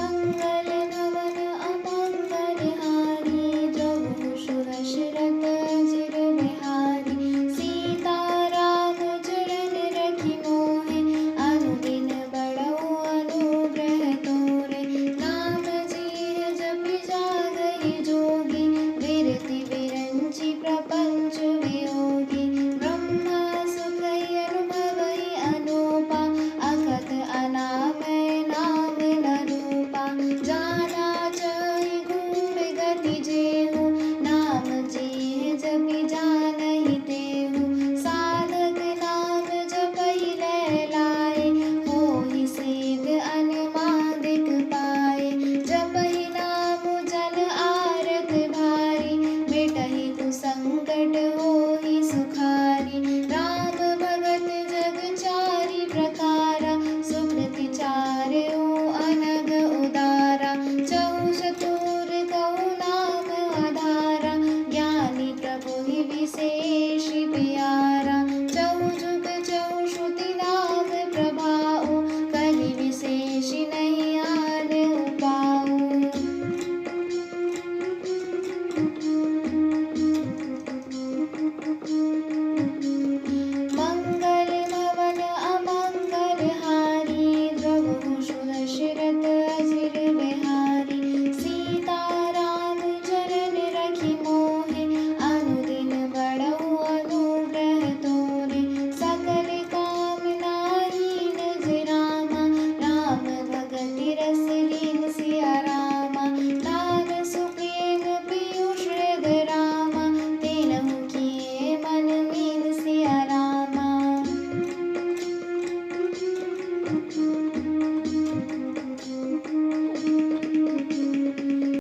मंगल भवन अमंगल हारी, द्रवहु सुदशरथ अजिर बिहारी। सीता राम चरण रखि मोहे, अनुदिन बड़ौ अनुग्रह तोरे। नाम जीह जपि जागहि जोगी, विरति विरंचि प्रपंच वियोगी। ब्रह्मा सुखहि अनुभवहि अनूपा, अकथ अनामय नाम न रूपा। जाना चाहि घूम गति जेहु, नाम जीह जपि जानहि तेहु। साधक नाम जपहि लय लाए, होहि सिद्ध अनमादिक पाए। जपहि नाम जल आरत भारी, मिटहि कुसंकट होहि सुखारी। राम भगत जग चारि प्रकारा, सुकृति चार ओ अनघ उदारा। चहु चतुर कहु नाम आधारा, ज्ञानी प्रभु ही विशेष प्यारा। चहु जुग चहु श्रुति नाम प्रभाऊ, कलि विशेष नहीं आन उपाऊ। मंगल भवन अमंगल हारी, द्रवहु सुदशरथ अजिर बिहारी। सीता राम चरण रखि मोहे, अनुदिन बड़ौ अनुग्रह तोरे। सकल कामनाहीन जे रामा, राम भगति रस लीन सिया रामा। नाम सुप्रेम पीयूष हृदय रामा, तेनहु किए मन मीन सिया रामा।